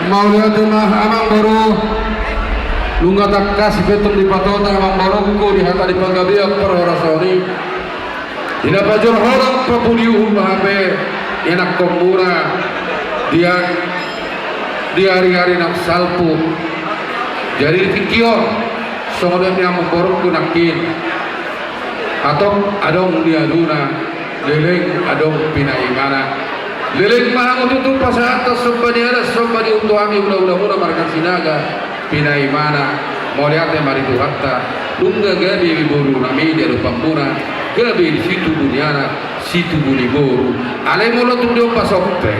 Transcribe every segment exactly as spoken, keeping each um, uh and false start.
Mauliate ma amangboru. Nunga tangkas pe tong dipatupa amangborungku di hata ni panggabean parhorasan i. Di na pajor holan papudiuhon ma hape ianakhonmuna di a-, di ari-ari na salpu. Jadi di tingki on songon i amangborungku nangkin. Antong adong nialuna, leleng adong pinaimana. Leleng ma hamu tutu pasahathon somba ni adat somba ni uhum tu hami hulahulamuna marga Sinaga, pinaimana. Mauliate ma di Tuhanta. Nunga gabe boru nami di adopanmuna, gabe di situbu ni anak, situbu ni boru. Alai molo tung di on pasompe,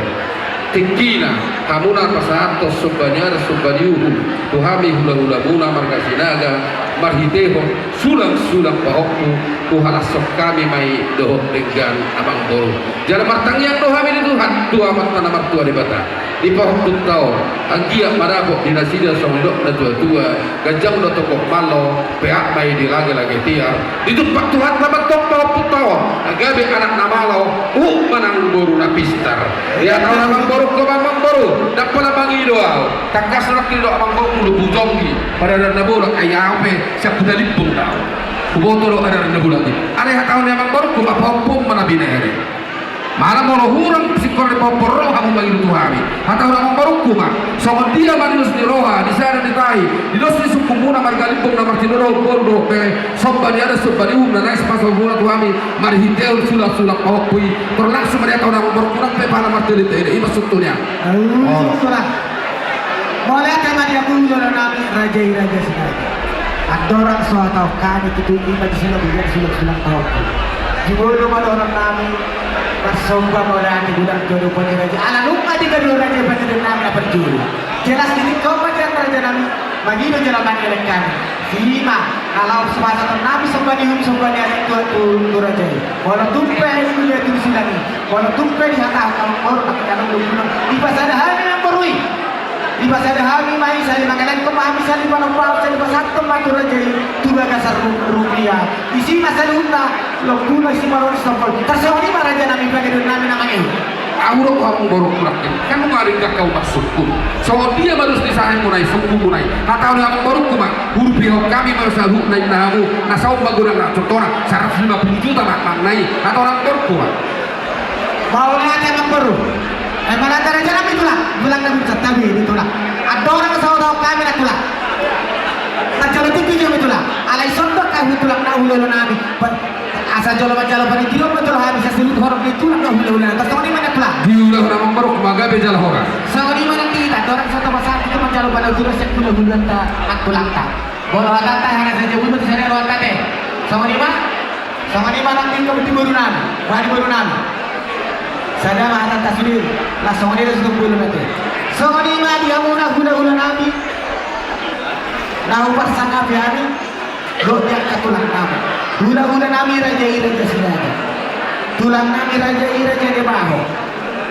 tingkina, hamu na pasahathon somba ni adat somba ni uhum tu hami hulahulamuna marga Sinaga, marhitehon sulangsulang pahompu, huhalashon hami ma i dohot denggan amangboru. Jala martangiang do hami di Tuhan, tu Amanta na martua Debata. Di pahompunta on, anggiat ma dapot di nasida songon nidok natuatua, ganjang do tongkot malo, peak ma i di lagelage tiar. Ditumpak Tuhanta ma antong pahompunta on, gabe anak na malo, huhut manang boru na pistar. Ia tahu amangboru, amangboru, ndang pola mangido ahu. Tangkas do nangkin didok amangboru, Lombu Jonggi, Padaran na Bolak, ai ahu pe sian Hutalimbong do ahu. Huboto do Padaran na Bolak i. Alai hatahon ni amangborungku ma, pahompu ma na binere. Manang molo hurang singkola ni pahompu, ro hamu mangido tu hami. Hatahon amangborungku ma, songon dia ma di dos ni roha, di sada ni tahi, di dos ni sungkunmuna marga Limbong na martinodohon boru dohot bere, somba ni adat somba ni uhum na naeng sipasahatonmuna tu hami marhitehon sulangsulang pahompu i. Tor langsung ma di hatahon amangborungku, nang pe pala marteletele, i ma suktulna. Aduh, itulah. Mauliate ma di hamu jolo nami raja i raja Sinaga. Andorang so hatahon hami tutu, i ma di sila bulan sulangsulang pahompu. Jumolo ma dohonon nami, marsomba mauliate godang tu adopan ni raja. Ala nunga digaduhon raja i pangidoan nami na parjolo. Jelas di tingki on ma di raja nami, mangido jala mangelek hami. I ma na laho sipasahaton nami somba ni uhum somba ni adat tu, tu, tu raja i. Molo tung pe i dia tu silang i, molo tung pe dihatahon amangboru, nangkin adong do guna, dipasada hami amangboru i. Dipasada hami ma i, sai mangelekhon ma hami, sai dipanompa, sai dipasahathon ma tu raja i tu bagasan ru-, rupia. Disi ma saluhutna lombuna, disi ma ro di sompol. Tarsongon i ma raja nami pangidoan nami na mangihut. Ahu do amangboru, kurang kan nunga ringgas ahu marsungkun. Songon dia ma dos ni sahemuna i, sungkunmuna i? Hatahon amangborungku ma, hurupihon hami ma saluhutna inna hamu, na saomba godang na contohna saratus lima puluh juta ma, ma na i. Hatahon amangborungku ma. Mauliate amangboru. Eh, mauliate raja nami tulang, tulang nami santabi di tulang. Andorang so hatahon hami na tulang, manjalo tingki hami tulang. Alai sondok ahu tulang na hulahula nami. Asa jolo manjalo panuturion ma jolo hami, asa saluhut horong ni tulang na hulahula nami. Tarsongon i ma na tulang. Di hulahula amangboru, ma gabe jala horas. Songon i ma nang di hita, andorang so tapasahat hita manjalo panuturion sian hulahulanta, antulanta. Molo hatanta hana sajabu ma tu sada rohanta te. Songon i ma. Songon i ma nang di hamu di boru nami, boha di boru nami. Sada ma hatanta sude, las songon i do sude boru nami. Songon i ma di hamuna hulahula nami na huparsangapi hami dohot di angka tulang nami. Hulahula nami raja i raja Sinaga. Tulang nami raja i raja Debaho.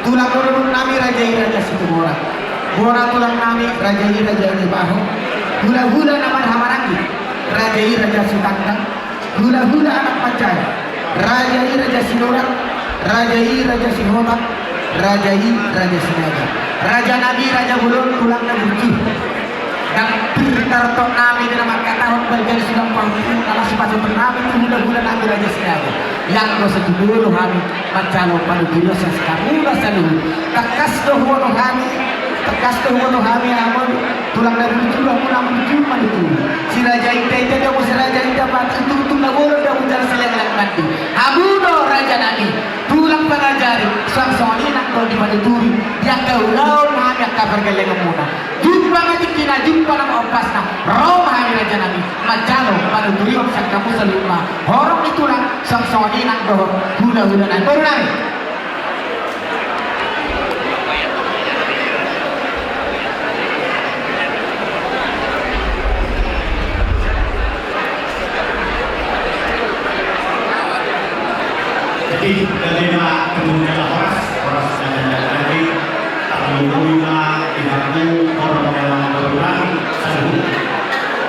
Tulang boru nami raja i raja Situmorang. Bona tulang nami raja i raja Debaho. Hulahula na marhahamaranggi raja i raja Sitanggang. Hulahula anak panjae raja i raja Sitorang, raja i raja Sihotang, raja i raja Sinaga. Raja nami raja bolon, tulang na burju. Ndang pir tartop nami di na mangkatahon balga ni sulang pahompu na laho sipasahaton nami tu hulahula nami raja Sinaga. Ianggo satu dulu hami manjalo panuturion sian hamuna saluhut. Tangkas do huboto hami, tangkas do huboto hami, amang, tulang na burju, hamuna burju manuturi. Si raja inda, inda do hamu si raja inda, mata untung, untung na bolon do hamu jala si leang, leang mandi. Hamu do raja nami, tulang pangajari, suang songon i nang do di panuturi di angka ulaon nami, angka pargellengonmuna. Jumpa ma tingkina, jumpa nama ompasna. Ro ma hami raja nami manjalo panuturion sian hamu saluhutna. Horong ni tulang, suang songon i nang dohot hulahula nami. Boru nami. Jadi, gabe ma hamu jala horas, horas na jala nanti, tarlumobi ma di hamu horong ni amangboru nami saluhut.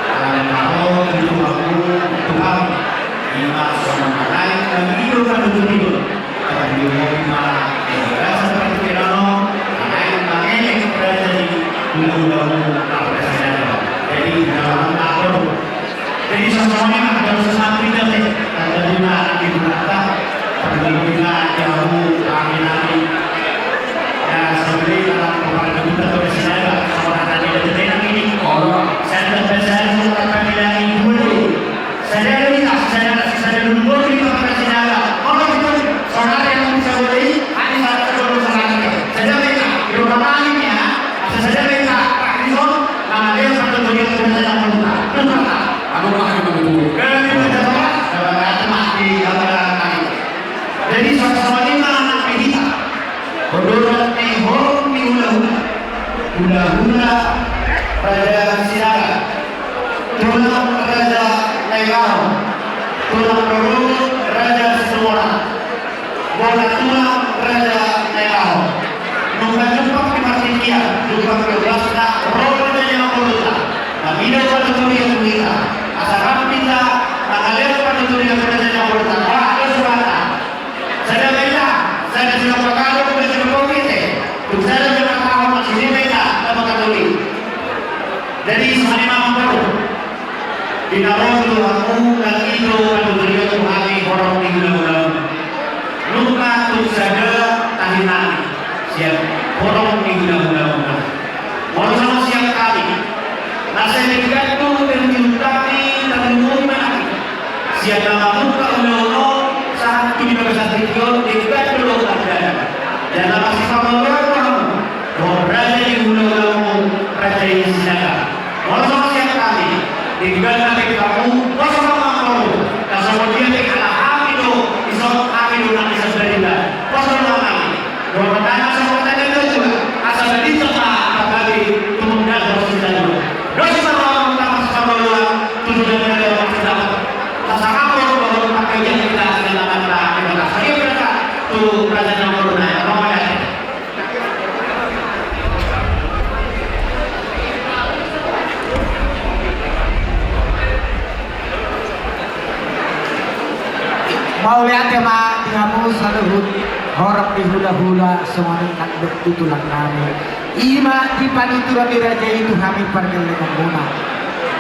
Alana na ro di hamu Tuhan, ima songon na naeng mangido panuturion. Tarlumobi ma di bagasan partingkian on, na naeng mangelek raja i. Mauliate ma di hamu, hami nami. Ya, sebenarnya dalam kepada kita tuh Sinaga, sama kata di Tenang ini. Saya tak bisa, saya tak akan bilang ini dulu. Saya lihat, saya, saya dulu di Kota Sinaga. Kalau itu saudara yang bisa beli, hanya satu dulu saudara. Saya minta, di rumah lain ya. Sasadanna hita, Pak Dison, na mangalean panuturion tu raja na marhula. Anu mah, anu mah, betul. Kami berdoa, saudara mati, saudara kami. Jadi, sama-sama ni ma anak ni hita. Horong ni, horong ni hulahula. Hulahula Raja Sinaga. Tulang Raja Nainggolan. Tulang rorobot Raja Situmorang. Bona tulang Raja Nainggolan. Nunga jumpang di partingkian, jumpang di ulasna, ro raja ni amangborunta. Nami do panuturion tu hita. Asa rap hita mangalean panuturion tu raja ni amangborunta. Wah, dos rohanta. Sada ma hita, sada sudah pagalok, sudah sudah pokite. Tung sada sudah tahu masih lima hita, sama katoli. Jadi, songon i ma amangboru. Di na ro tu hamu nang i do panuturion tu hami horong ni hulahula. Nunga tung sada tahi nami sian horong ni hulahula. Molo songon sian hami, na sai denggan do terjun hami, tarlumobi ma hami. Sian na mamungka ulaon on sahat tu di bagasan tingki on, denggan do dohot tandana. Jala masipangoloan ma hamu dohot raja ni hulahula, raja i Sinaga. Molo songon sian hami, denggan na pe hamu, pos ma hamu, na songon dia pe ala hami do, dison hami do nang dison barita. Pos ma hamu. Dohot tandana songon tandana do jua, asa barita ma pabagi tumundalhon sitadohon. Dos ma roha, molo masipangoloan, tu joloan ni roha, sitadohon. Pasangaphon dohot panggabean hita, sian Amanta, di bagasan dia berkat tu raja ni amangboruna, roha ma. Mauliate ma di hamu saluhut horong ni hulahula, songon i nang dohot tu tulang nami. I ma di panuturion ni raja i tu hami pargellengonmuna.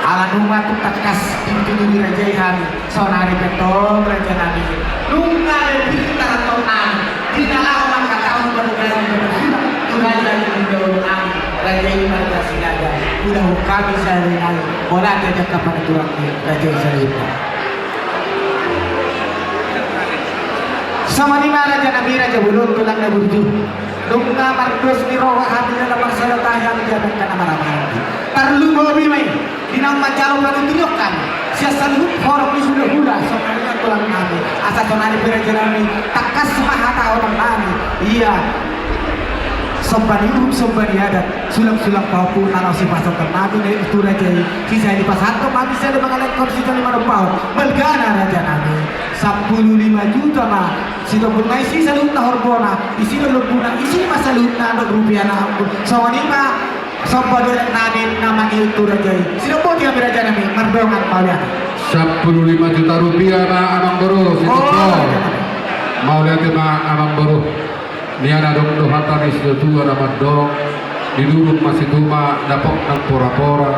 Ala nunga tung tangkas ditutu ni raja i hami. Saonari pe antong raja nami, nunga pintar antong nami di na laho manghatahon parungkilon, tu raja ni hulahula nami, raja i ma raja Sinaga. Hulahula hami saonari nai, mauliate di angka panuturion ni raja i saluhutna. Songon i ma raja nami, raja bolon, tulang na burju. Nunga mardos ni roha hami jala marsada tahi hami di angka na marhahamaranggi. Tarlumobi ma i di naung manjalo panuturion hami sian saluhut horong ni hulahula, songon i nang tulang nami. Asa sonari pe raja nami, tangkas ma hatahonon nami. Ia somba ni uhum, somba ni adat, sulang-sulang pahompu na laho sipasahaton nami na i tu raja i. Sisaya dipasahathon ma hami sisada mangalehon sisada manombahon. Balgana raja nami, sampulu lima juta ma. Sitombun ma isi saluhutna horbona, isi do lombuna, isi ma saluhutna do rupiana. Songon i ma somba ni adat nami na mangihut tu raja i. Sidomboti hami raja nami, mardongan mauliate. Sampulu lima juta rupiah ma amangboru, sitombun. Oh, raja nami. Mauliate ma amangboru. Nian adong do hata ni situatua na mandok, di durung masituma dapot nang porapora.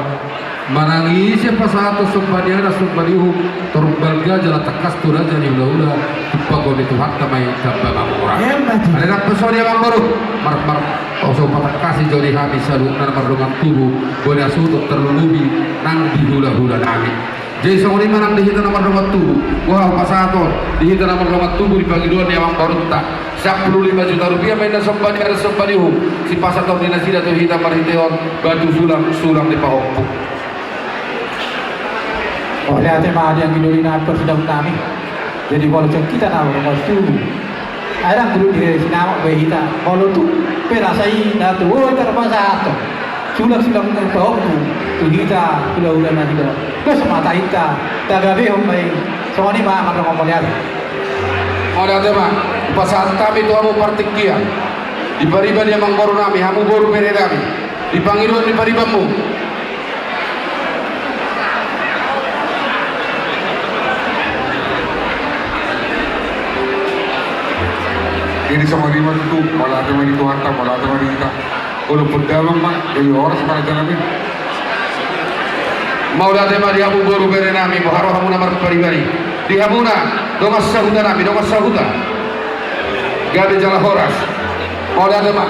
Manang ise pasahathon somba ni adat, somba ni uhum, tor balga jala tangkas tu raja ni hulahula, tumpahon ni Tuhanta ma i tamba mangura. Emma tutu. Alai ndang pe songon i amangboru, mar, mar, asa hupatangkasi jo di hami saluhutna na mardongan tubu, boi na suhut tarlumobi nang di hulahula nami. Jadi songon i ma nang di hita na mardongan tubu, boha hupasahat on di hita na mardongan tubu di pangidoan ni amangborunta. Sampulu lima juta rupiah ma inna somba ni adat somba ni uhum, sipasahaton ni nasida tu hita marhitehon batu sulang, sulang ni pahompu. Mauliate ma di anggi doli na parsidahut nami. Jadi molo sian hita na mardongan tubu, ai ndang guru di sinamot be hita. Molo tung pe na sai na tu, oh, tarpasahathon sulang-sulang ni pahompu tu hita hulahula nasida. Dos ma tahinta, tagabehon ma i. Songon i ma, mardongan mauliate. Mauliate ma, hupasahat hami tu hamu partingkian, di pariban ni amangboru nami, hamu boru bere nami, di pangidoan ni paribanmu. Jadi songon i ma tutu, mauliate ma di Tuhanta, mauliate ma di hita. Olo pun damang ma, jadi horas ma raja nami. Mauliate ma di hamu boru bere nami, boha rohamuna marpariban i. Di hamuna dongan sahuta nami, dongan sahuta. Gabe jala horas. Mauliate ma.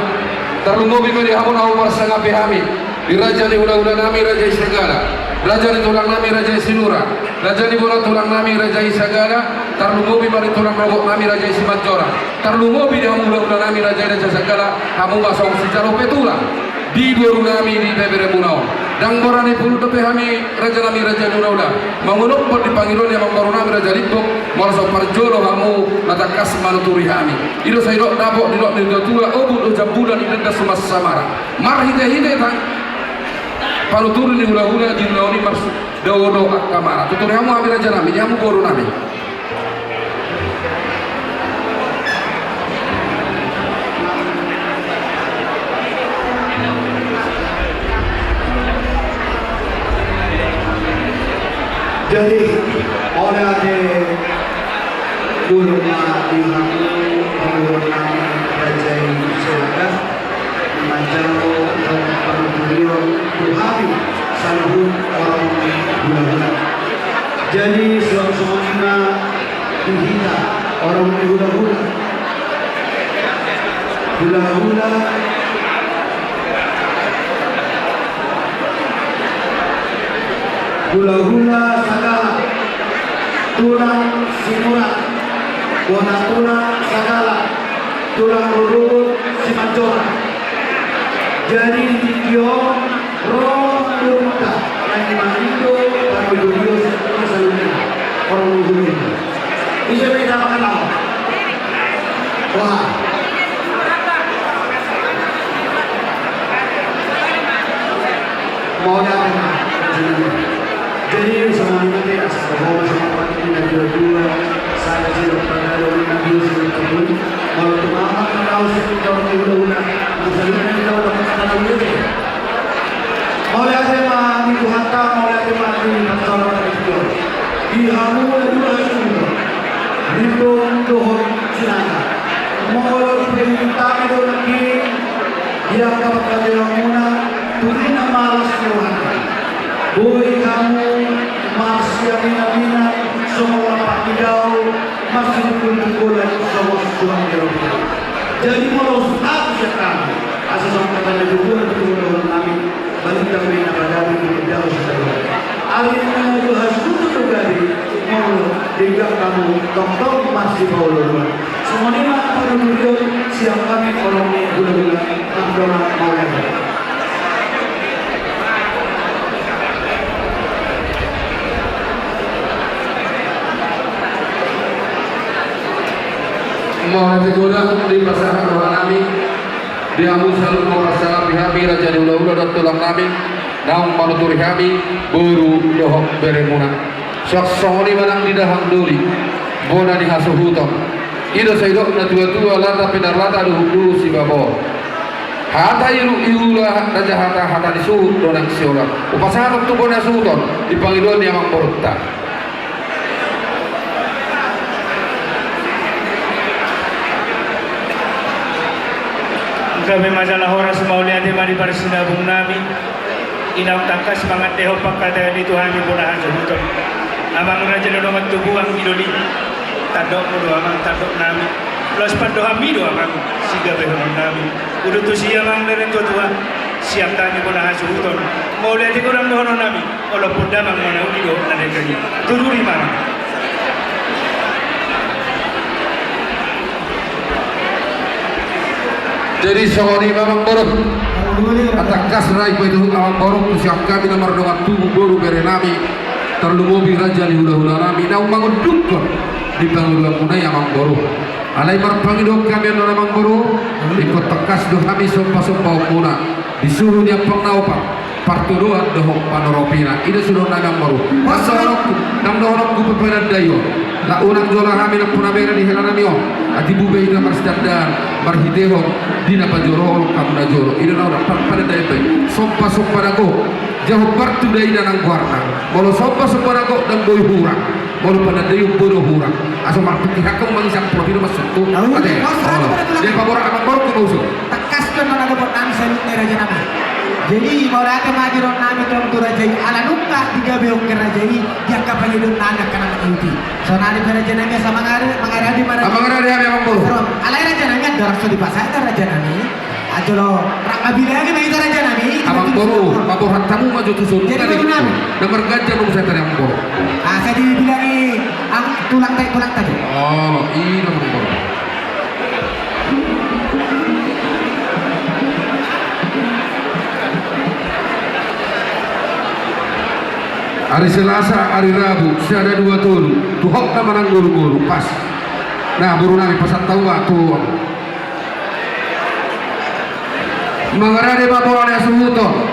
Tarlumobi ma di hamu na huparsangapi hami, di raja ni hulahulanami, raja i Sagala, raja ni tulangnami, raja i Sinura, raja ni bona tulangnami, raja i Sagala. Tarlumobi ma di tulang rorobotnami, raja i Simanjorang. Tarlumobi di hamu hulahulanami, raja i, raja i Sagala. Hamu ma songon sijalo pe tulang di borunami, di beberemuna on. Ndang mora ni pulu dope hami, rajanami, raja ni hulahula, mangunophon di pangidoan ni amangborunami Raja Limbong, molo so parjolo hamu na tangkas manuturi hami. I do sai didok dapot, didok ni natuatua: Obuk do jambulan, i do nda suman samara. Marhitehite tang panuturi ni hulahula di ulaon i, mars dao do angka mara. Tuturi hamu hami, rajanami, di hamu borunami. Jadi, mauliate ma di hamu pangidoannami, raja i Sagala, manjalo panuturion tu hami saluhut horong ni hulahula. Jadi, songon i ma di hita horong ni hulahula. Hulahula, hulahula Sagala, tulang Sinura, bona tulang Sagala, tulang rorobot Simanjorang. Jadi, di tingki on ro ma borunta na i ma Indo Panuturion saluhutna, horong ni hulahula. Ise ma i, tama ma laho. Wah. Mauliate ma. Jadi, songon i ma, asa ro ma songon i ma, na dua dua, sada sirop pagalo, na dua sirop pagalo. Molo tung amak na laos, sirop pagalo, na hulahula. Mauliate ma di Tuhanta, mauliate ma di Tuhanta. Di hamu na dua hasuhuton, Limbong dohot Sinaga. Molo dipaihut hami do nangkin di angka pangkataion muna, turina ma las ni rohanta. Boi hamu marsiaminaminan songon lapak ni dao, marsitungkoltungkolan songon suang ni roha. Jadi molo so hami sian hami, asa songon hata ni natuatua, na tuatua dohononnami, balintang ma i na padami, di daos sitaruan. Alai na dua hasuhuton do gabe, molo denggan hamu tongtong marsipaolooloan. Songon i ma panuturion sian hami horong ni hulahula, tangkas ma mauliate. Mauliate godang di pasahat rohanami. Di hamu saluhut na huparsangapi hami, raja ni hulahula dohot tulangnami, naung manuturi hami, boru dohot beremuna. Suang songon i ma nang di dahahang doli, bona ni hasuhuton. I do sai didok na tuatua: Lata pinarlata, duhut duhut sibaboa. Hata i ruhut ni hula, raja hata, hata ni suhut do nang siola. Hupasahat tu bona hasuhuton, di pangidoan ni amangborunta. Gabe ma jala horas, mauliate ma di parsinabungnami. I naung tangkas mangandehon pangkataion i tu hami bona hasuhuton. Amang raja na dongan tubu, anggi doli. Tandokmu do amang tandoknami. Laos pandohanmi do amang sigabehononnami. Udutusi amang na tuatua, sian hami bona hasuhuton. Mauliate godang dohononnami. Olo pun damang manauli do na denggan i. Tuturi ma. Jadi songon i ma amangboru. Tangkas rai pe tu amangboru, tu sian hami na mardongan tubu, boru, berenami. Tarlumobi raja ni hulahulanami naung mangundukhon di pangidoanmuna i amangboru. Alai marpangidoan hami annon amangboru, ingkon tangkas do hami sombasombaonmuna di suhu ni ampang na opat, partodoan dohot panoropina. I do sudohonnami amangboru. Ndang dohononku, ndang dohononku pe panandaion. Unang jolo hami nampuna bere di helanami on. Atik bube hita marsitandaan marhitehon di na pajoro, holong hamu na jolo. I do na hudok panandaion pe. Sombasomba na gok, jahombar tu dainang goarna. Molo sombasomba na gok ndang boi hurang. Molo panandaion boi do hurang. Asa marpikir hamu mangisang pura pira masuk tu. Ate. Jadi paboa amangboru, tu mausu. Tangkas do na dapot nami saluhutna i, rajanami. Jadi mauliate ma di rohanami tong tu raja i, ala nunga digabehon raja i di angka pangidoannami angka na mangihut i. Sonari pe rajanami, asa mangarade, mangarade ma raja i. Mangarade hami amangboru. Alai rajanami. Dipasahat raja nami. Ajolo, rap mabilangi ma hita raja nami. Amangboru, paborhat hamu ma jo tu son. Jadi, boru nami, na marganjang do muse tadi, amangboru. Ah, sai dibilangi, am, tulang tai, tulang tadi. Oh, i do, amangboru. Ari Selasa, ari Rabu, sada, dua, tolu. Tu hot na manang guru-guru, pas. Nah, boru nami, pasahat hamu ma tu. Mangarade ma boha na suhuton.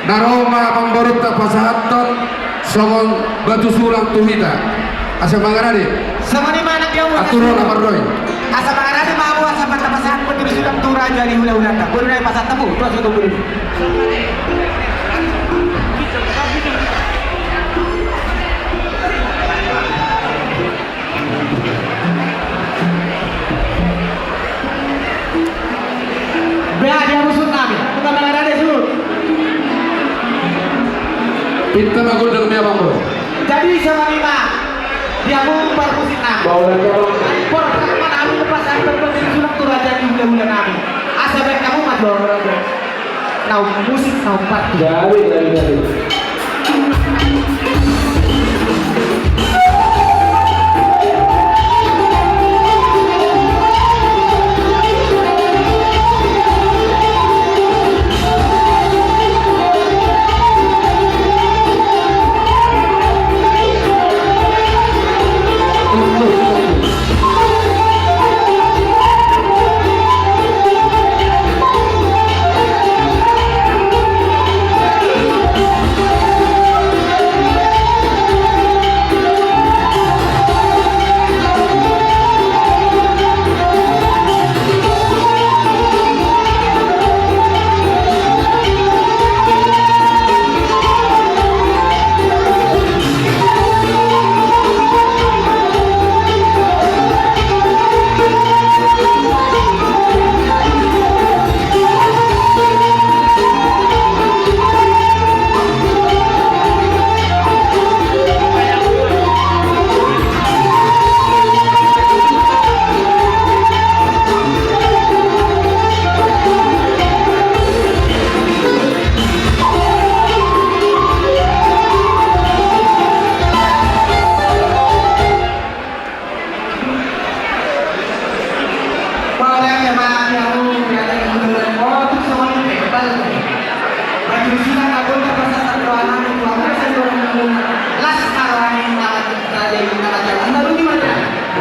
Na ro ma amangborunta pasahathon songon batu sulang tu hita. Asa mangarade. Songon i ma nang di hamu. Atur ro na mardoe. Asa mangarade ma hamu asa tapasahat batu sulang tu raja ni hula-hulanta. Boru nami, pasahat hamu, tu asa tu boru. Bea, di hamu suhut nami. Bukan mengenai suhut. Pinta ma gondang bea, amangboru. Jadi, songon i ma. Di hamu parmusik nami. Borhat ma hamu pasahat batu sulang tu raja ni hula-hula nami. Asa baen hamu ma tu raja. Naung musik, naung parti. Jadi, jadi, jadi.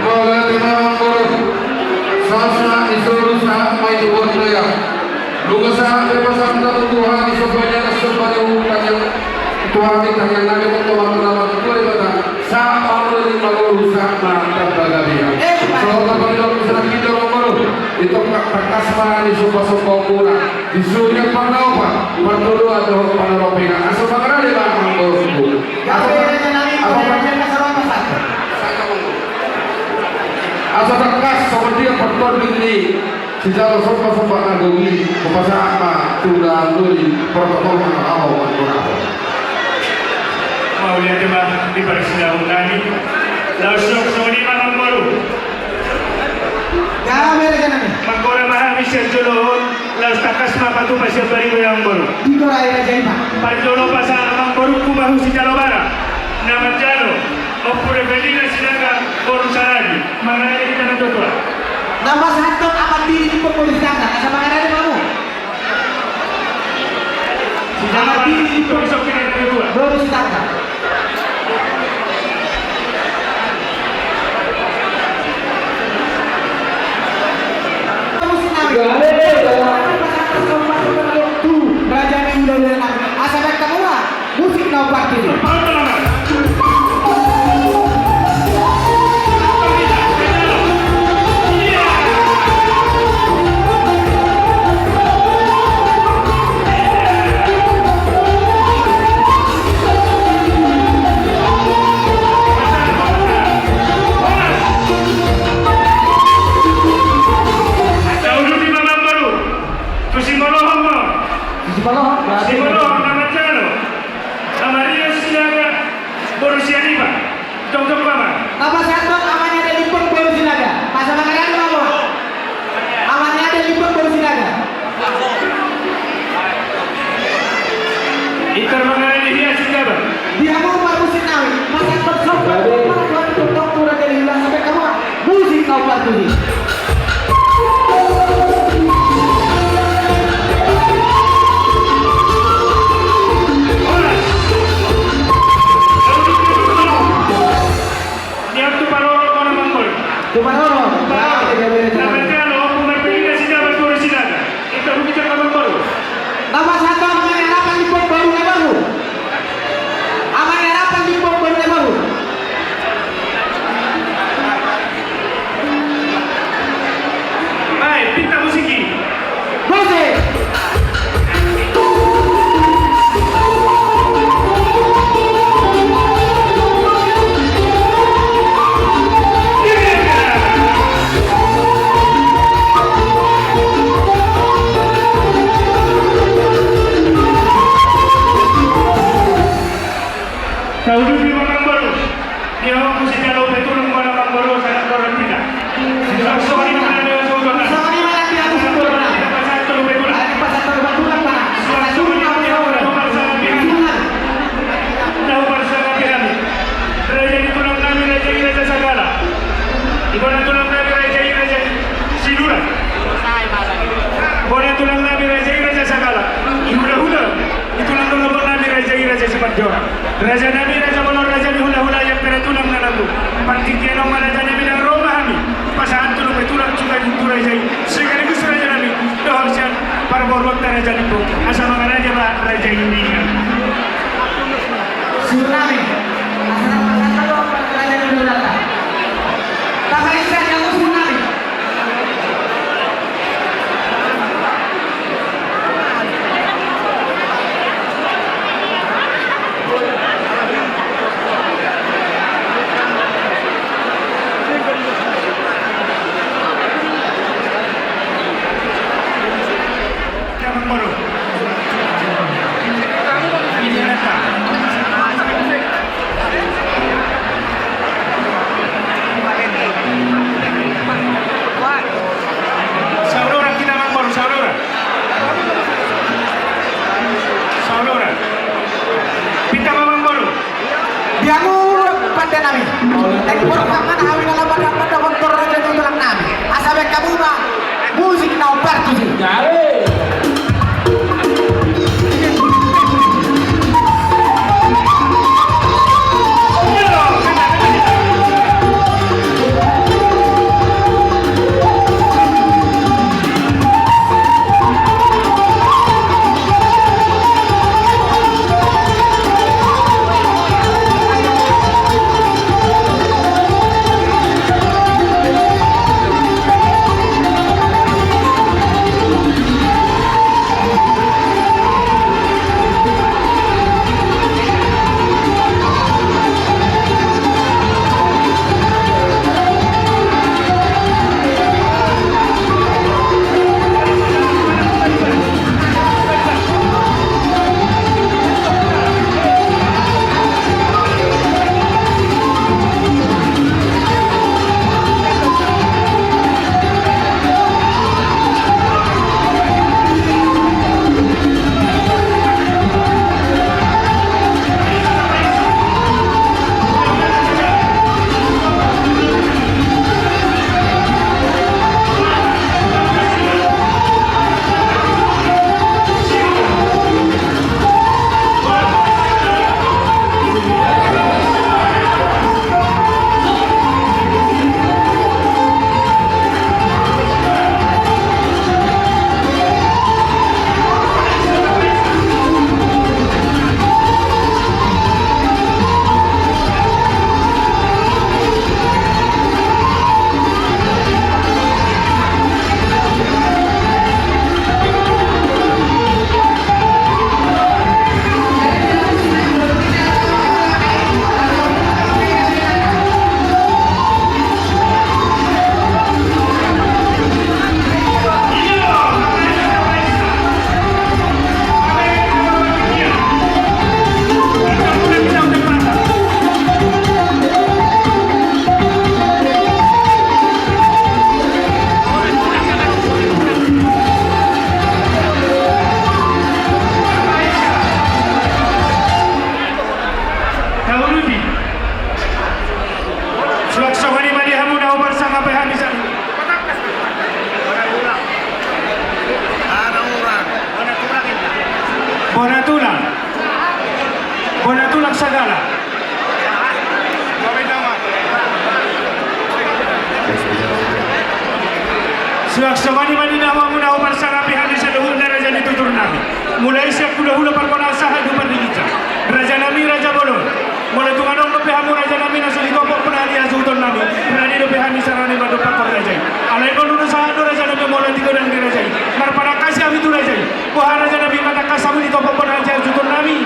Mauliate ma amangboru. Sahat ma i solu, sahat ma i tu bontean. Nunga sahat pe pasahatta tu Tuhan i somba ni anak, somba ni uhum, tangiang Tuhan i, tangiang nami tu Tuhan, tu Ama, tu Debata. Sahat ma muna ni amangboru, sahat ma tamba gabe. Sahat ma pangidop, sahat ma pangidop amangboru. Itongka tangkas ma ni somba-somba muna. Di suhut ni pandaopa, pandodoan dohot panarompingan. Asa mangarade ma amangboru. Asa, asa, asa tangkas songon dia partondion ni sijalo somba-somba na gok i, hupasahat ma tu dalan doli protokol na laho mangkorahon. Mauliate ma di parsinabung nami. Laos songon i ma amangboru. Gabe raja nami. Mangkora ma hami sian jolo on. Laos tangkas ma patupa sian bariba i amangboru. Di tora i raja i ma. Parjolo pasahat amangborungku Bahu Sijalo Bara na manjalo Ompu Revelina Sinaga boru Saragi. Mangarade hita na tuatua. Na pasahathon amandiri ni boru Sitanggang, asa mangarade ma hamu. Amandiri ni boru Sitanggang. Musik na parti. Tusi Molohon, Molohon. Tusi Molohon, Molohon, na manjalo Ama Rio Sinaga boru Sianipar. Jongjong ma. Na pasahathon Ama ni Ade Limbong boru Sinaga. Asa mangarade ma hamu. Ama ni Ade Raja nami, raja bolon, raja ni hulahula, i angka na tulang na nanggu. Partingkian on ma raja nami, ndang ro ma hami pasahat tu dope tulang, cuba i tu raja i sekaligus raja nami dohot sian parboruonta raja Limbong, asa mangaraja ma raja i. Surname, asa na pasahat ma dohot raja ni hulahula. Tapaisa di anggo surname. Saudara kita, Amangboru, saudara. Saudara. Pinta, Amangboru. Dia muruk pande nami. Tapi borhat ma hami na lapan rapat dohot raja ni tulang nami. Asa baen hamu ma musik na umbar tusi. Tauluti. Suang songon i ma di hamu na huparsangapi hami saluhut. Bona tulang. Bona tulang sagala. Suang songon i ma di hamu na huparsangapi hami saluhutna raja ni tutur nami. Mulai sian hulahula pargonang sahat tu parligisa. Raja nami, raja bolon. Molo tung adong dope hamu raja nami na so ditopot bona hasuhuton nami, rade dope hami sarane mandompakkon raja i. Alai molo na sahat do raja nami molo tung godang di raja i, marpanangkasi hami tu raja i. Boha raja nami, manangkas hamu ditopot bona hasuhuton nami?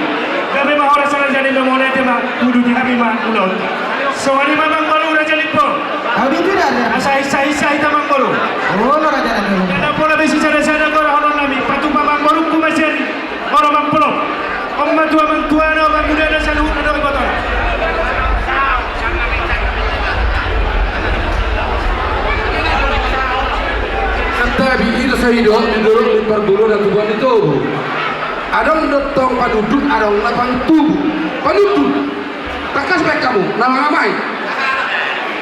Gabe ma horas raja nami, mauliate ma, uduti hami ma ulaonta. Songon i ma Amangboru raja Limbong. Au di tu raja. Asa hisa-hisa hita Amangboru. Olo raja nami. Ndang pola be sisada-sada gorahonon nami, patupa Amangboru ku ma sian i. Olo Amangboru. On ma tu amang tua na, amang muda na saluhutna dohot ibotona. Santabi i do sai do didorong di parbulu na tubuan di tobu. Adong do tong panundun, adong na pantubu. Panundun. Tangkas baen hamu na mangamai.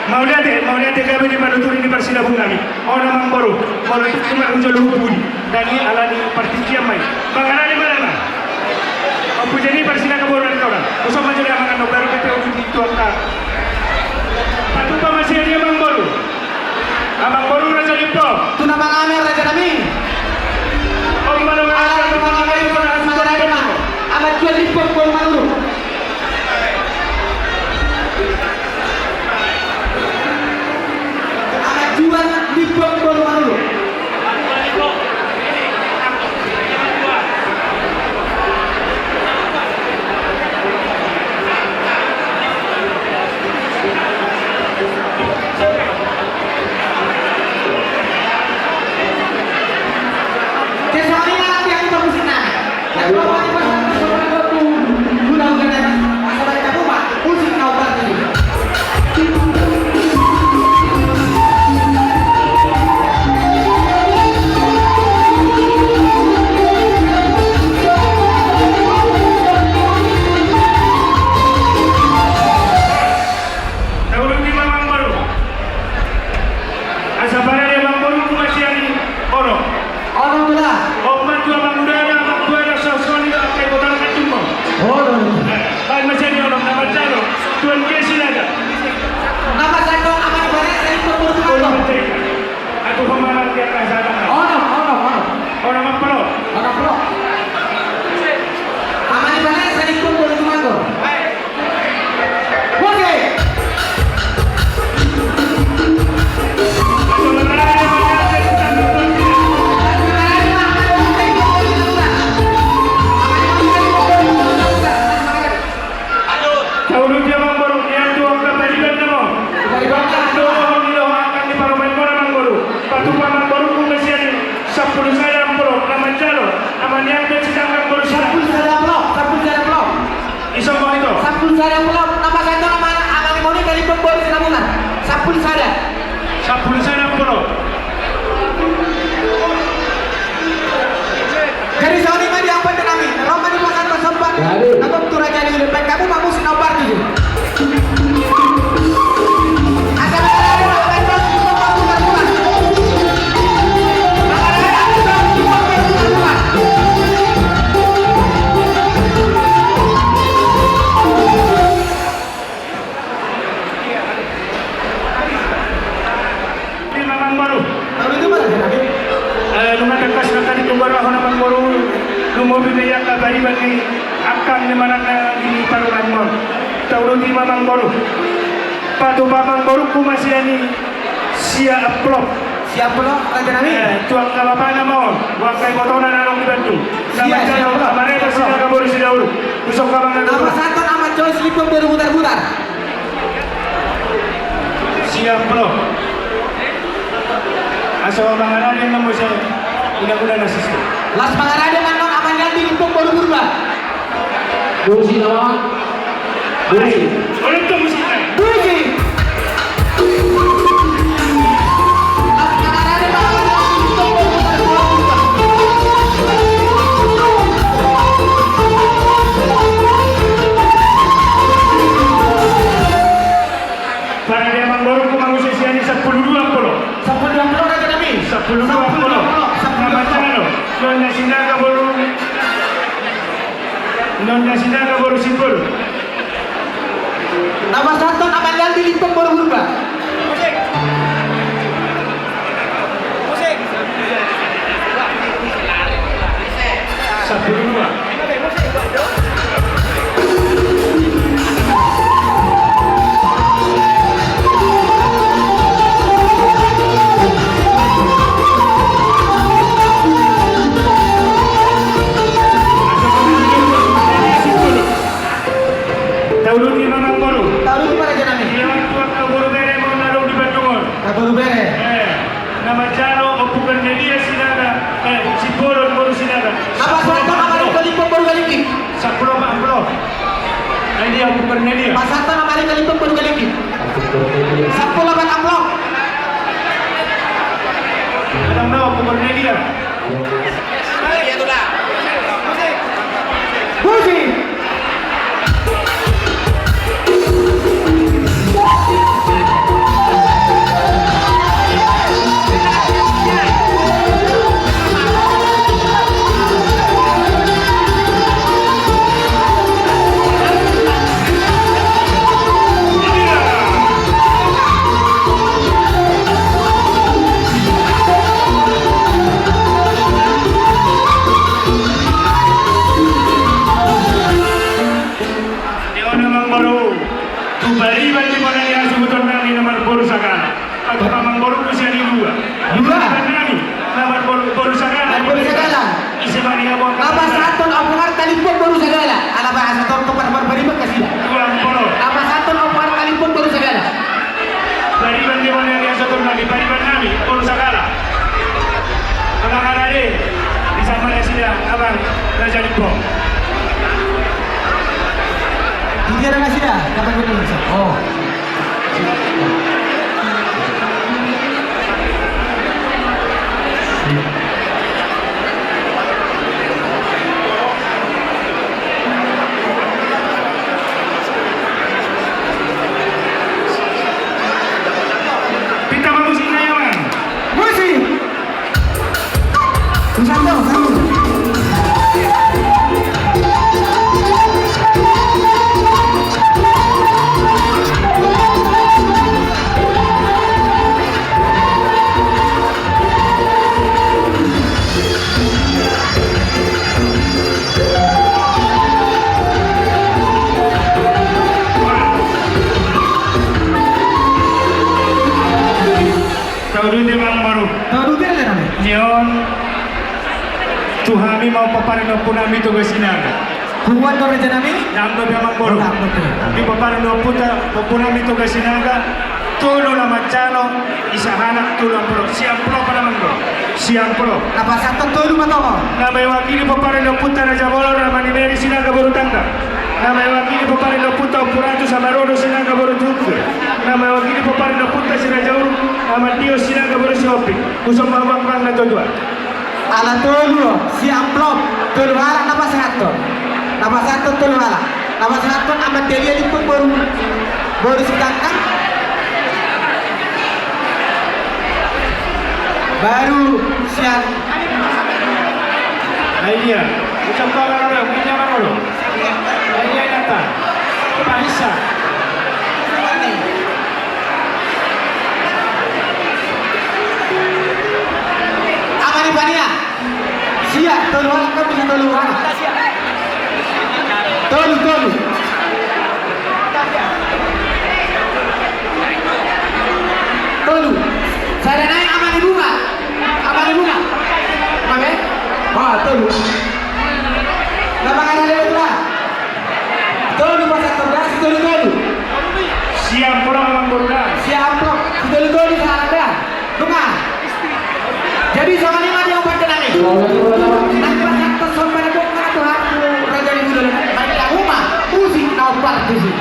Mauliate, mauliate gabe di panuturi ni parsilabuan nami. On Amangboru, molo tung marhujolo hubudi. Dani alani partingkian ma i. Mangarani ma nama. Ompu jadi parsilabuan nami. Usaha manjadi amangan no baru kita uji itu angka. Patupa masih dia Amangboru. Amangboru Raja Lipo. Tuna mangamer Raja Nami. Om Manoga. Ala Tuna mangamer Raja Nami. Amat jual Lipo Amangboru. Anak jual Lipo Amangboru. Kesal ini nanti aku bagus. Tauluti ma Amangboru. Asa parade Amangboru, kumasihani. Ono. Ono, Tulang. Opat dua Amangudana, Amangtuana, sosoni, angka ibotana, kacumma. Ono. Eh, baen masihani, ono, na manjalo. Tuan Gesi Naga. Nama sandok Amani Bane, sandok Amangboru. Ono, manjalo. Aku pemahaman dia kasih ada. Ono, ono, ono. Ono, Amangboru. Ono, Amangboru. Amani Bane, sandok Amangboru. Tauluti Amangboru, nian tu angka pariban nama. Dohot ni dohot angka ni parumaen muna Amangboru. Patupa Amangboru, kumasihani. Sampulu sada amplop, na manjalo. Amanian pe sidangka Amangboru. Sampulu sada amplop, sampulu sada amplop. Isongkon ito. Sampulu sada amplop, na pasahaton amani, amani Monika Lipo Amangboru Sinabulan. Sampulu sada. Sampulu sada amplop. Jadi songon i ma di ampe nami, ro ma di pasahat somba. Jadi. Nangkok tu raja ni udah baik kamu mamu sinobar tujuh. Di Amangboru. Eh, nunga tangkas nangkin tumbar ahu Amangboru. Lumobi ma i angka pariban ni angka ni manang na di parumaen muna. Tauluti ma Amangboru. Patupa Amangboru, kumasihani. Sia amplop. Sia amplop, raja nami. Eh, tu angka bapana ma on, tu angka ibotona na adong di Bandung. Sia, sia amplop. Amane Sinaga boru Sidaulu. Usok abang na. Na pasahaton Amat Joys Lipo Amangboru Butarbutar. Sia amplop. Asa mangarade ma muse. Ina-ina na sistem. Las mangarade ma annon Amat Yandi Lipo Amangboru Purba. Puji nama. Puji. Puji. Parade Amangboru, kumangusi sian i sampulu dua amplop. Sampulu dua amplop, raja nami. Sampulu dua amplop. Sampulu dua amplop. Sampulu dua amplop. Nama jalo. Nona Sinaga boru. Nona Sinaga boru Sipul. Na pasahaton Amat Yandi Lipo Amangboru Purba. Sampulu dua. Tauluti ma Amangboru. Tauluti ma raja nami. Ia tu angka boru bere ma on na adong di Bandung on. Angka boru bere. Eh, nama jalo Ompu Kornelia Sinaga, eh, Simbolon boru Sinaga. Na pasahaton Amat Riko Lipo Amangboru Galinggi. Sampulu ma amplop. Ai dia Ompu Kornelia. Pasahaton Amat Riko Lipo Amangboru Galinggi. Sampulu ma amplop. Adong na Ompu Kornelia. Ade, di sana nasida, abang, Raja Lipo. Di dia nasida, kapan kau bisa? Oh. Pinta ma musik na, ya, Bang? Musik! Sambung, sambung. Tauduti ma amangboru. Tauduti ma amangboru. Nion tu hami ma pomparan ni ompunami Toga Sinaga. Punguan do rajanami? Ndang dope, amangboru. Ndang dope. Di pomparan ni ompunta, ompunami Toga Sinaga, tolu na manjalo, isa anak, tolu amplop. Sia amplop, amangboru. Sia amplop. Na pasahathon tolu ma tongon. Na mewakili pomparan ni ompunta Raja Bolon, Ama ni Meri Sinaga boru Tangga. Na mewakili pomparan ni ompunta Ompu Ratu Samarodo Sinaga boru Tungke. Na mewakili pomparan ni ompunta Si Raja Uruk, Ama Tio Sinaga boru Sihombing. Husomba ma amang na tuatua. Ala tolu, sia amplop, tolu halak na pasahathon. Na pasahathon tolu halak. Na pasahathon Ama Delia Limbong boru, boru Sitangkang. Baru sian. Nah, iya. Ucap kabar orang, punya mana lo? Nah, iya, nyata. Pak Isa. Ama ni Pania. Sia, tolu halak kan bisa tolu halak. Tolu, tolu. Tolu. Sada nai Ama ni Bunga. Ama ni Bunga. Oke. Wah, tolu. Nama kada lewat lah. Tolu pasahathon da, si tolu tolu. Sia amplop, amangboru da. Sia amplop, si tolu tolu sahala da. Nunga. Jadi songon i ma di ompunta nami. Nang pasahathon somba na gok ma na tu hami raja ni bulan. Mari kita uma, musik na ompat di sini.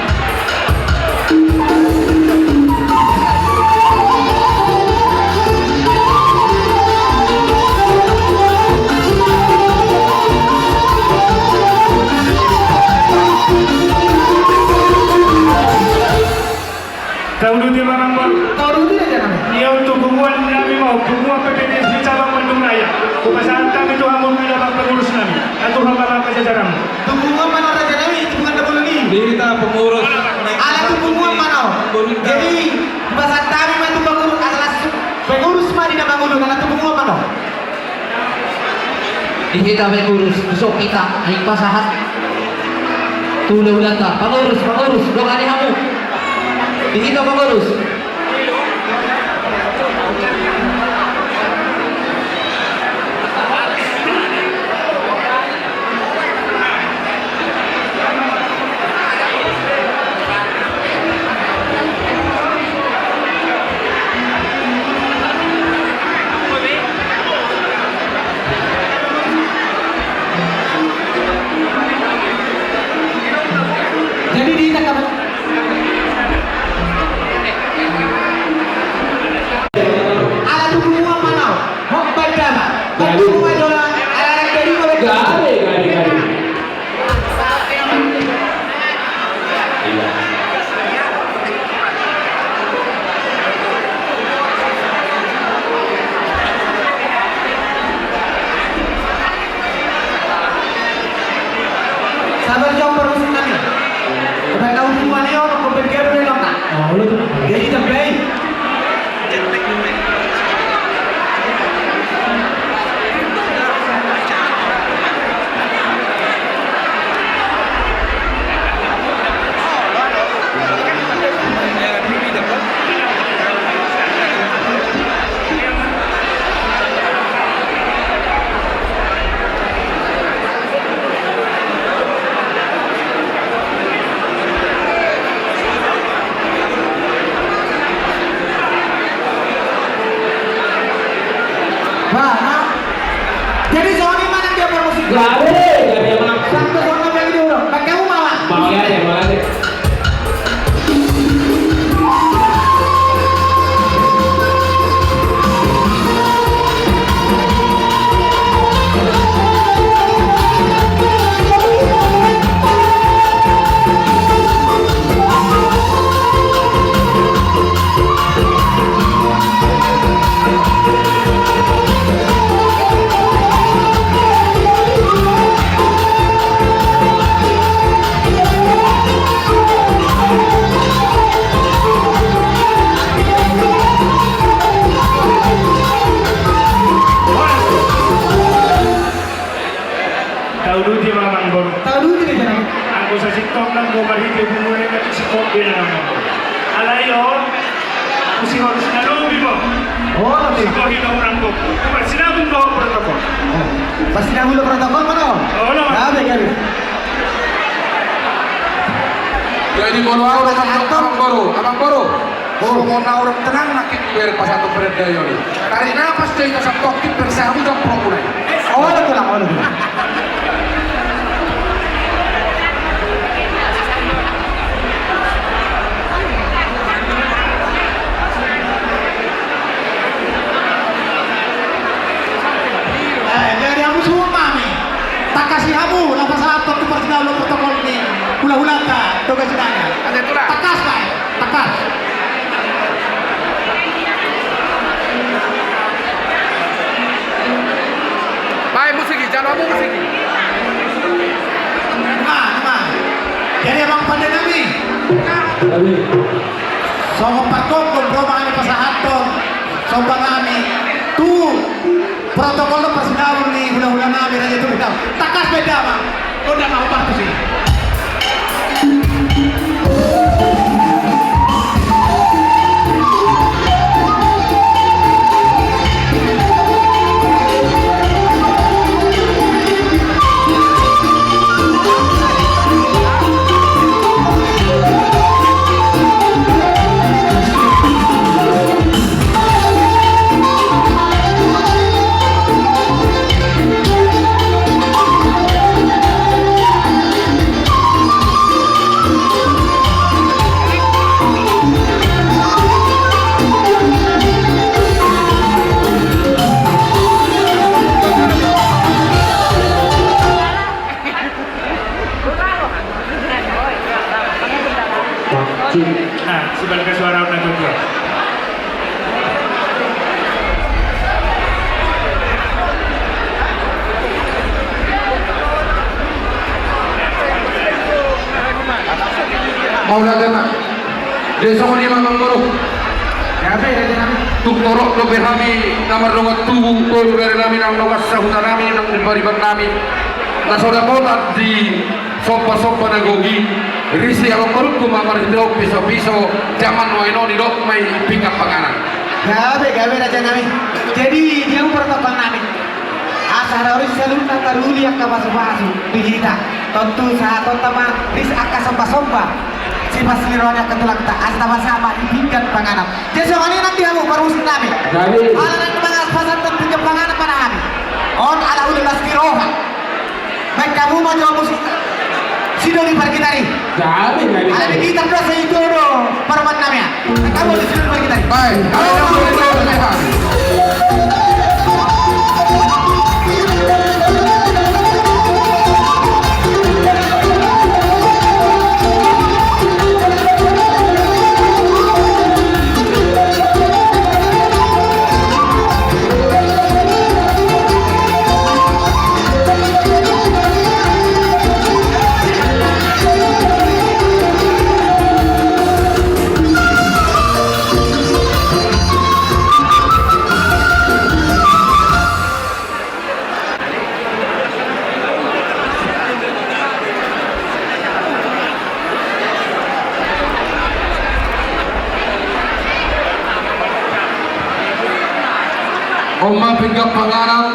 Tauduti ma amangboru. Tauduti ma amangboru. Ia untuk punguan nami ma, punguan P P D S di cabang Bandung Raya. Hupasahat hami tu hamu, pengurus nami. Atur hamba ma pajajaran. Tu punguan ma na raja nami, tu punguan na bolon i. Di hita pengurus. Ala tu punguan ma na. Jadi, hupasahat hami ma tu pengurus, alas pengurus ma di na mangolu, ala tu punguan ma na. Di hita pengurus, so hita, ai pasahat. Tu hulahulanta, pengurus, pengurus, dong ani hamu. Di hita pengurus. Jadi di tengah. Ala tu punguan ma na. Hot bandama. Bantu ma jolo. Ala ala jadi ma. Gade, gade, gade. Sabar jo pengurus nami. Udah tahu. Jadi songon i ma nang dia parmusik. Gabe, gabe, Amang. Santos, songon i ma nang dia. Pakai uma, Amang. Mau lihat ya, mau lihat ya. Tauduti ma, Amangboru. Tauduti ma, Amangboru. Anggo sasintongna, anggo marhite punguan, sintong be, Amangboru. Alai on, usi harus na lobi, Bang. Oh, oke. Sikohi na urang, Bang. Parsinabung do protokol. Oh. Parsinabung do protokol, mana? Oh, no. Gabe, gabe. Jadi, molo au, Amangboru, Amangboru. Oh. Songon na urang tenang nangkin, bere pasahat tu perda i. Tarik napas do hita santongkin, bersahamu dan prokuna i. Oh, betul lah, oh, betul lah. Eh, jadi hamu suhut nami. Tangkasi hamu, na pasahathon tu parsinabung protokol ni hulahulanta Toga Sinaga. Ate, tulang. Tangkas, Pak. Tangkas. Baen musik i, jalo hamu musik i. Ima, ima. Jadi, Amang pande nami. Songon pargomgom ro ma hami pasahathon somba nami tu protokol dohot parsinabung ni hulahula nami, raja tu hulahula. Tangkas baen damang. Gondang ma hombar tusi. Nah, sebaliknya suara udah jujur. Mauliate ma. Jadi songon i ma, Amangboru. Tung torop dope hami na mardongan tubu, boru bere nami na nunga sahuta nami, na di pariban nami, na so dapotan di sombasomba na gok i, ri si Amangborungku ma marhite pisopiso, jaman nuaeng on didok ma i pinggan panganan. Gabe, gabe, raja nami. Jadi, dia protokol nami. Asa ro ri si saluhutna taruli angka pasupasu di hita. Tontu sahatonta ma ri si angka sombasomba, sipasahat ni roha ni angka tulangta, asa tapasahat ma i pinggan panganan. Jadi songon i nang di hamu parmusik nami. Jadi. Ala nang mangan pasahathon pinggan panganan ma nang hami. On ala ulos ni roha. Baen hamu ma jo musik. Sidoli pargitar i. Jadi, jadi. Ala di gitar do, asa i do parumaen nami. Baik, baik, baik. On ma pinggan panganan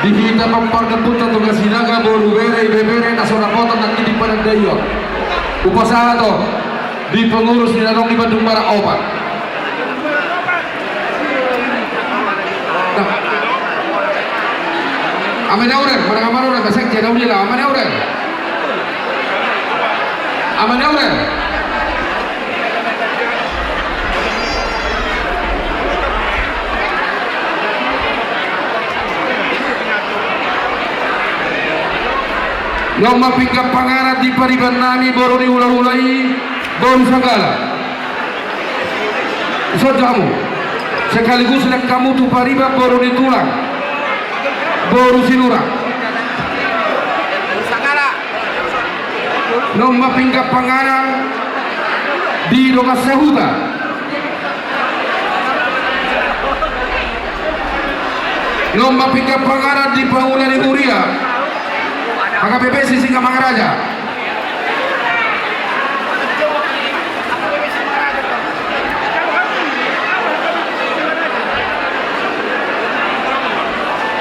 di hita pardampinta Toga Sinaga, boru, bere, ibebere na so dapotan nangkin di panandaion. Hupasahat on di pengurus ni na adong di Bandung Barat opat. Nah. Ama ni Aurel, manang Ama ni Aurel, besek dia, Ama ni Aurel. Ama ni Aurel. Naung ma pinggan panganan di pariban nami boru ni hulahula i, boru Sagala. Dison jo hamu. Sekaligus lehon hamu tu pariban boru ni tulang, boru Sinurat. Naung ma pinggan panganan di dongan sahuta. Naung ma pinggan panganan di pangula ni huria H K B P Sisingamangaraja.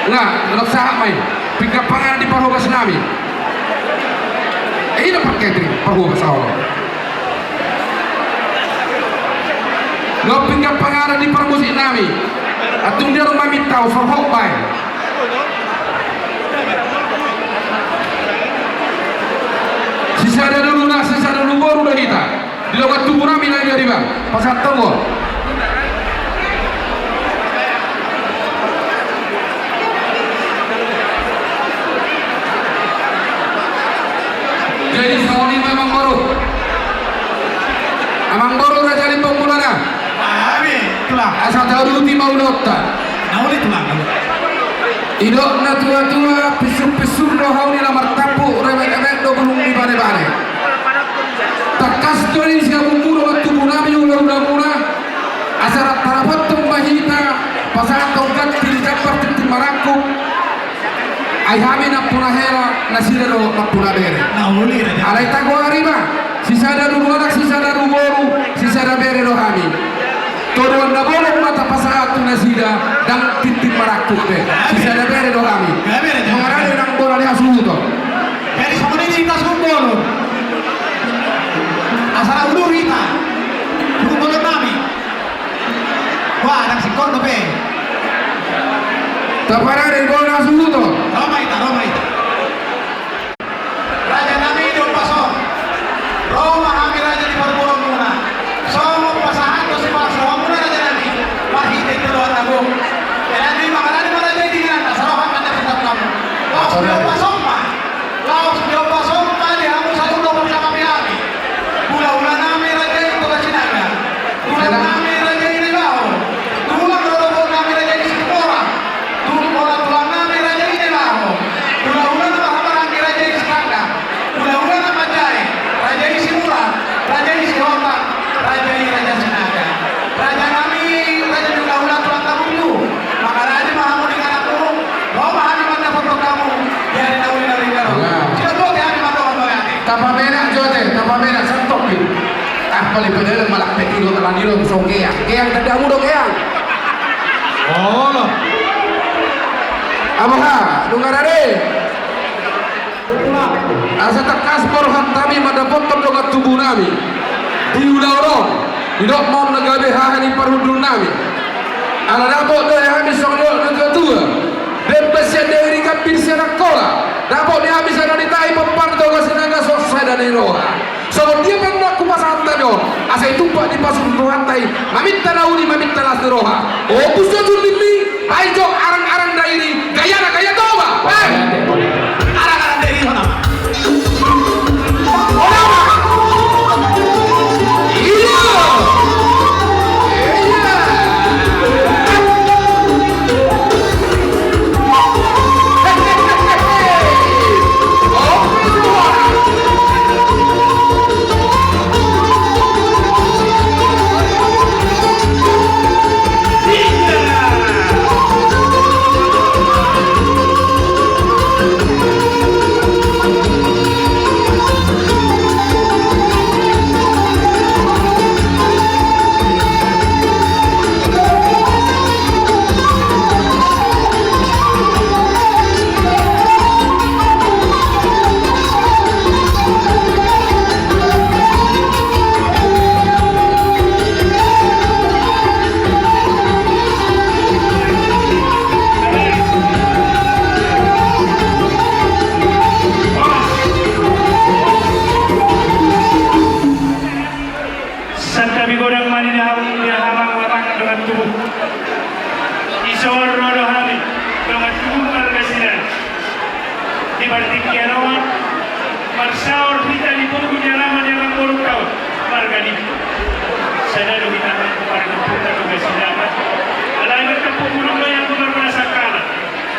Nga, ndang sahat ma i. Pinggan panganan di parhobas nami. Eh, i do parketri, parhobas, aolo. Naung pinggan panganan di parmusik nami. Antong dia ro maminta, parhobas i. Sisada dolu na, sisada dolu boru do hita. Di dongan tubu nami na di Ariba, pasahat hamu. Jadi songon i ma amangboru. Amangboru, raja ni pangulana. Amin, tulang. Asa taruti ma ulaonta. Na uli, tulang. Didok na tuatua, pisur-pisur do hau ni na martampuk, remek-remek do bulung ni bane-bane. Tangkas do i sian hamu dongan tubu nami, hula-hulamuna. Asa rap-, rapathon ma hita, pasahathon ganti di jambar tintin marangkup. Ai hami nampuna hela, nasida do nampuna bere. Na uli, raja. Alai tagoari ma, sisada do anak, sisada do boru, sisada bere do hami. Todoan na bolon ma tapasahat tu nasida, ndang tintin marangkup be. Sisada bere do hami. Mangarade nang bola ni hasuhuton. Jadi songon i hita suhut bolon. Asa ra udur hita. Suhut bolon nami. Wah, ndang singkop dope. Taparade bola ni hasuhuton. Ro ma hita, ro ma hita. Raja nami, di ombas on ro ma hami raja di parboruonmuna. Songon pasahathon sipasahatmuna raja nami, marhite tu dohot agung. Jadi mangarade ma raja i di ingananna, saroha ma na sitap hamu. Laos di ombas on ma. Laos di ombas on ma di hamu saluhut na parsangapi hami. Hula-hula nami raja i Toga Sinaga. Tulang nami raja i Naibaho. Tulang rorobot nami raja i Situmorang. Tulang, tulang nami raja i Naibaho. Hula-hula na marhahamaranggi raja i Sitanggang. Hula-hula na manjae raja i Sinurat, raja i Sihotang, raja i raja Sinaga. Raja nami, raja ni hula-hula, tulang na burju. Mangarade ma hamu di ingananmu. Ro ma hami mandapothon hamu di ari na uli na uli na ro. Sidok bote hami mandok mauliate. Tapamenak jo ate, tapamenak, santong i. Ah, paling pedele malak pe tilo talan i do, songon geang. Geang tandamu do geang. Olo. Aha, dung rade. Asa tangkas ma roha nami mandapothon dongan tubu nami di ulaon on. Didok ma on na gabe haha ni parhundul nami. Ala dapot do hami songon didok na tuatua. Demban sian Dairi, gambir sian Angkola. Dapot do hami sada ni tahi, pomparan Toga Sinaga songon sada ni roha. Songon dia pe na hupasahat hami on, asa i tumpak di pasu ni rohanta i, maminta na uli, maminta las ni roha. Ombus do jurdilmi, ai jo arang-arang Dairi, gayana gaya Toba. Eh! Arang-arang Dairi, mana? Mana? Iya! Iya! Partingkian on, marsaor hita di pogu ni alaman ni amangborunta on, marga Lintong. Sada do hita amang, marga Lintong, marga Sinaga. Alai marga pogu do, yang marga Sakala.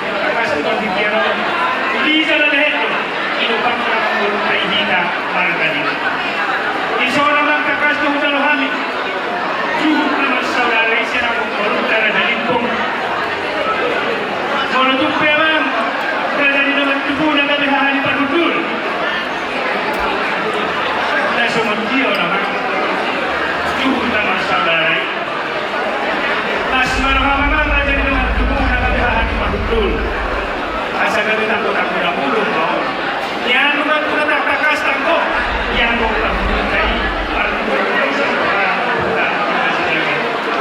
Tangkas tu partingkian on, di jala lehet do, i do pangka amangborunta i hita, marga Lintong. Dison amang, tangkas do hujalo hami. Juhut na marsaudara i sian amangborunta Raja Lintong. Molo tung pe amang, na jadi dongan tubu na gabe haha ni parhundul. Na songon dia on amang. Juhut na marsaudara i. Las ma roham amang, na jadi dongan tubu na gabe haha ni parhundul. Asa gabe tanggo-tanggo na mulung ma on. Ia nunga tu na tangkas tanggo, ia nunga tu na tanggo.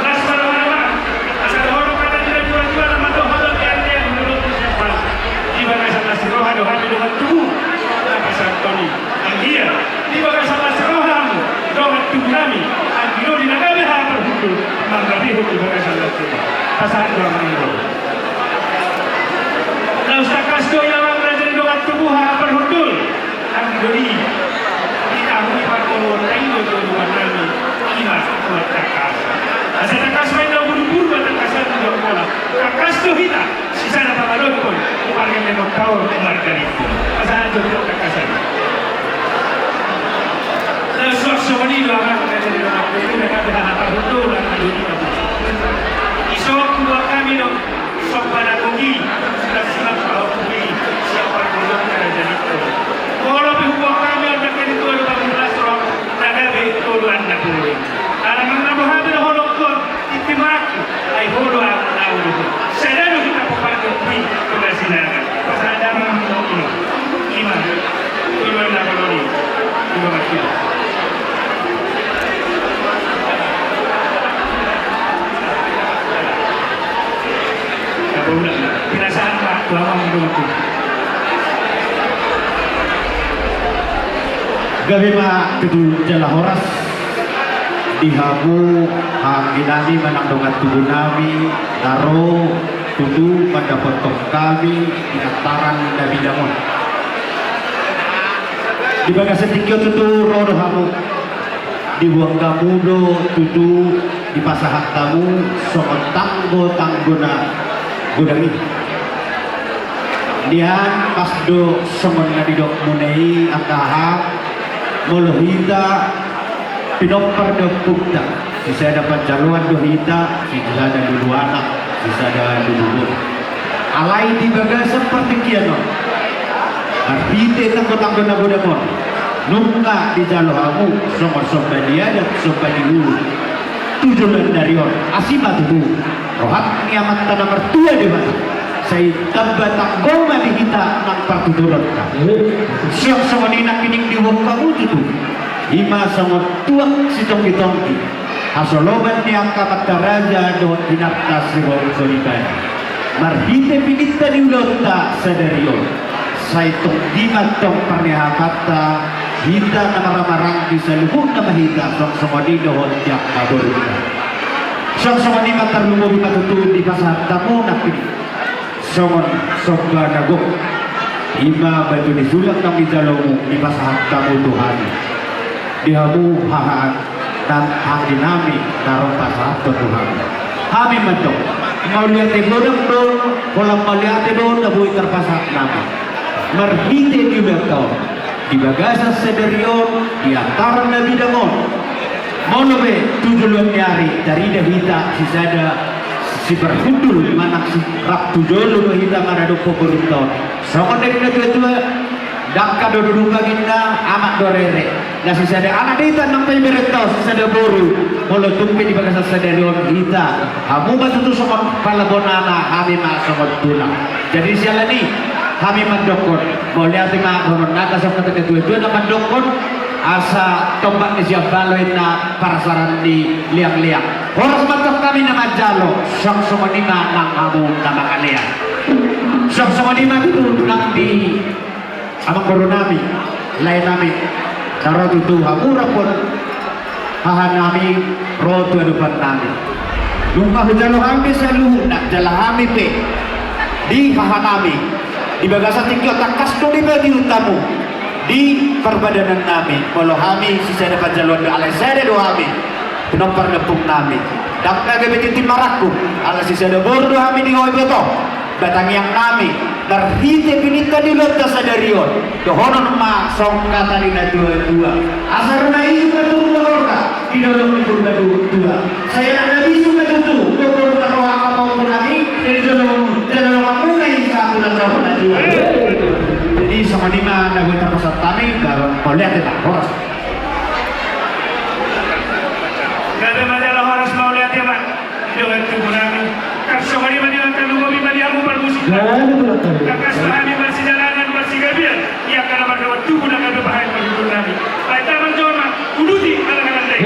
Las ma roha amang, asa dohonon hata ni na tua-tua na mandok hata pe ate, ia nunga tu na tanggo. Di bagasan las ni roha do hami dongan tubu na pasahathon i. Anggia, di bagasan las ni roha hamu dongan tubu nami, anggi do di na gabe haha parhundul, manggabehon di bagasan las ni roha. Pasahat do amang i do. Laos tangkas do i amang na jadi dongan tubu haha parhundul. Anggi do i. Di tahu i parpoloon na i do tu dongan nami. I ma tuat tangkas. Asa tangkas ma i na buru-buru ma tangkasan di jongkol. Tangkas do hita sisada pangalokhon. Marga memang kaon marga Lintong. Pasahat do tuat tangkasan. Laos songon i do amang na jadi dongan tubu na gabe haha parhundul. Anggi do i ma tuat. Ison huboan hami do. Somba na gohi, sudah simak bahwa gohi, siapa dulu na jadi tu. Molo pe huboan hami on na jadi tu, ada baru las roha, na gabe tolu an na gohi. Ala manang na boha pe na holongkon, iti maku, ai holo aku tahu dulu. Sada do hita popak gohi, sudah simak. Pas ada mamu. Ima, ima na boloni, ima maksud. Apa ulang? Perasaan, Pak, lama menunggu. Gabe ma tutu jala horas di hamu, haha anggi nami manang dongan tubu nami, na ro tutu mandapothon hami di antaran na bidang on. Di bagasan tingki on tutu ro do hamu, diboan hamu do tutu dipasahat hamu songon tanggo-tanggo na godang i. Nian pas do songon na nidokmuna i angka haha, molo hita pinompar ni ompunta, sisada panjaloan do hita, sisada lulu anak, sisada lulu boru. Alai di bagasan partingkian on, marhite tanggo-tanggo na godang on, nunga dijalo hamu songon somba ni adat, somba ni ulu tu joloan ni ari on, asi ma tutu roha ni Amanta na martua Debata, sai tamba tanggo ma di hita nang partuturonta. Suang songon i nangkining diboan hamu tutu, ima songon tuak sitonggi-tonggi, hasoloban ni angka amanta raja dohot inanta sibonggol i bani. Marhite pininta ni ulaonta sadari on, sai tonggi ma tong parniahaanta, hita na marhaha maranggi saluhutna ma hita, suang songon i dohot di angka borunta. Suang songon i ma tarlumobi ma tutu dipasahat hamu nangkining songon somba na gok. Ima batu ni sulang na dijalomu dipasahat hamu tu hami. Di hamu haha anggi nami na ro pasahathon tu hami. Hami mandok, mauliate godang do, holan mauliate do na boi tarpasahat nama. Marhite di ulaonta on, di bagasan sadari on, di antaran na bidang on. Molo pe tu joloan ni ari tarida hita sisada siparhundul manang sirap tu jolo do hita maradophon borunta on. Songon na nidok ni natua-tua, dangka do duduk anginna, amak do rere. Na sisada anak do hita nang pe iberenta on, sisada boru. Molo tung pe di bagasan sadari on hita, hamu ma tutu songon pala bonana, hami ma songon tulang. Jadi siala ni i hami mandokkon, mauliate ma dohonon nami, songon na nidok ni natua-tua na mandokkon, asa tombak ni siambalo inna parasaran ni leang-leang. Horas ma tong hami na manjalo, suang songon i ma nang hamu na mangalean. Suang songon i ma tutu nang di amangboru nami, lae nami, na ro tutu hamu rap dohot haha nami ro tu adopan nami. Nunga hujalo hami saluhutna, jala hami pe di haha nami Di bagasan tingki on tangkas do dibahen hamu di parpadanan nami, molo hami sisada panjaluan do, alai sada do hami pinompar ni ompung nami. Ndang na gabe tintin marangkup, ala sisada boru do hami di ho iboto. Batangiang nami, marhite pininta ni ulaonta sadari on, dohonon ma songon hata ni natuatua: Asa ro na isu na tubu ma roha di dolok ni Purbatua. Sai anak na bisuk na tutu, boru na roha, apa ompung nami, jadi jolo, jolo mangulai satu na tubu na tua. Jadi songon i ma na boi tarpasahat hami, mauliate ma, horas. Gabe ma jala horas, mauliate ma. Dongan tubu nami. Kan songon i ma di angka lumobi ma di hamu parmusik. Tangkas ma hami marsijalanan marsigabean di angka na mardongan tubu na gabe pahaen parhundul nami. Baen damang jolma, uduti anak-anak dai.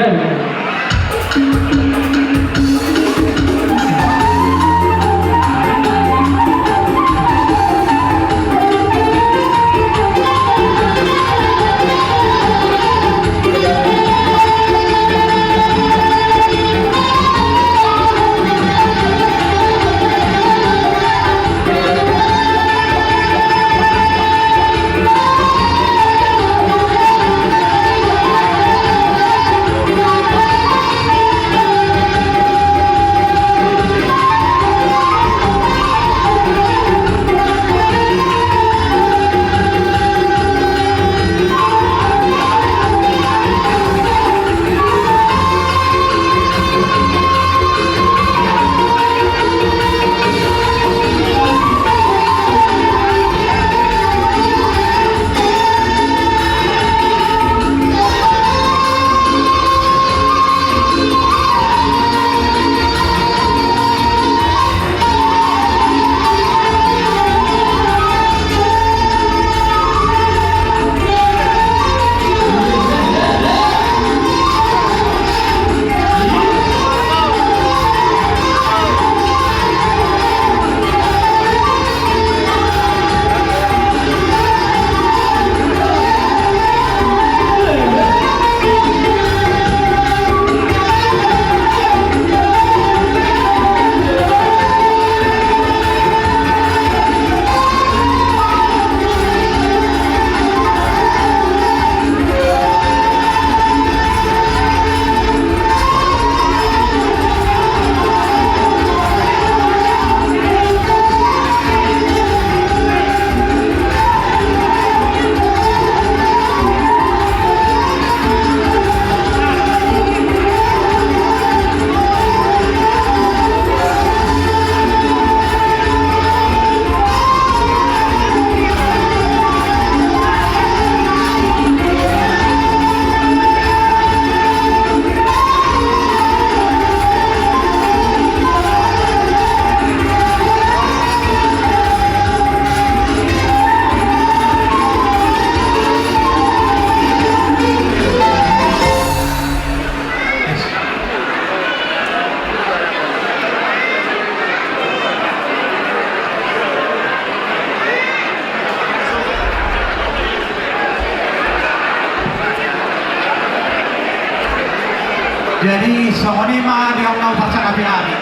Jadi songon i ma di hamu na huparsangapi hami.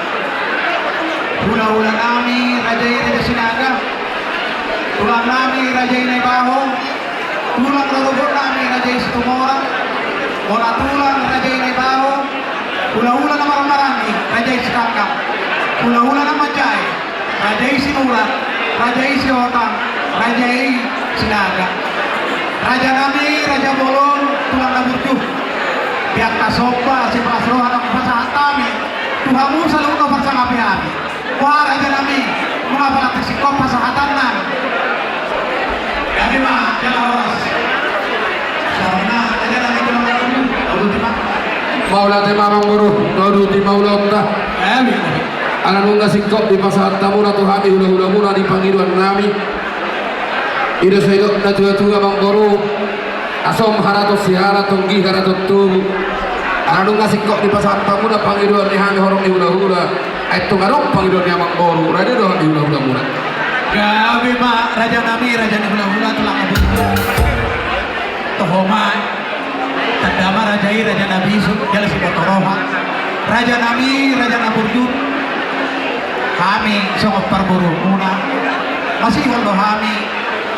Hulahula nami raja i Raja Sinaga, tulang nami raja i Naibaho, tulang rorobot nami raja i Situmorang, bona tulang raja i Naibaho, hulahula na marhahamaranggi raja i Sitanggang, hulahula na manjae raja i Sinurat, raja i Sihotang, raja i Sinaga. Raja nami, raja bolon, tulang na burju. Di angka somba sipalas roha na hupasahat hami tu hamu saluhutna huparsangapi hami. Boha raja nami, nunga palantik singkop pasahatanna. Jadi ma, jala horas. Saudara raja nami, jala horas. Uduti ma. Mauliate ma amangboru, uduti ma ulaonta. Amin. Ala nunga singkop dipasahat hamuna tu hami hulahulamuna di pangidoan nami. I do sai didok natuatua amangboru: Asom haraton sihara, tonggi haraton tubu. Ala nunga singkop dipasahat hamuna pangidoan ni hami horong ni hulahula, ai tung adong pangidoan ni amangboru, raja do hami hulahulamuna. Gabe ma raja nami, raja ni hulahula, tulang abu. Toho ma. Tanda ma raja i raja na bisuk, jala siboto roha. Raja nami, raja na burju. Hami songon parborumuna, masihol do hami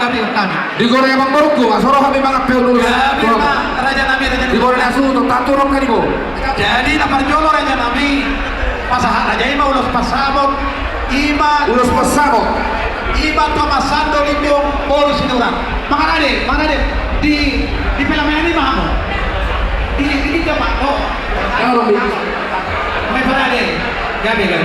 gabe hami. Di gore amang borungku, asa ro hami mangan pe ulos. Gabe ma raja nami, raja nami. Di gore na suhut on, tantu ro hami di bo. Jadi na parjolo raja nami, pasahat raja i ma ulos pasamot, i ma ulos pasamot. I ma tu Ama Sandor Limbong boru Sitorus. Mangarade, mangarade. Di, di pelaminan i ma hamu. Di, di, di, di, oh. Kalau di. Mangarade. Gabe, gabe.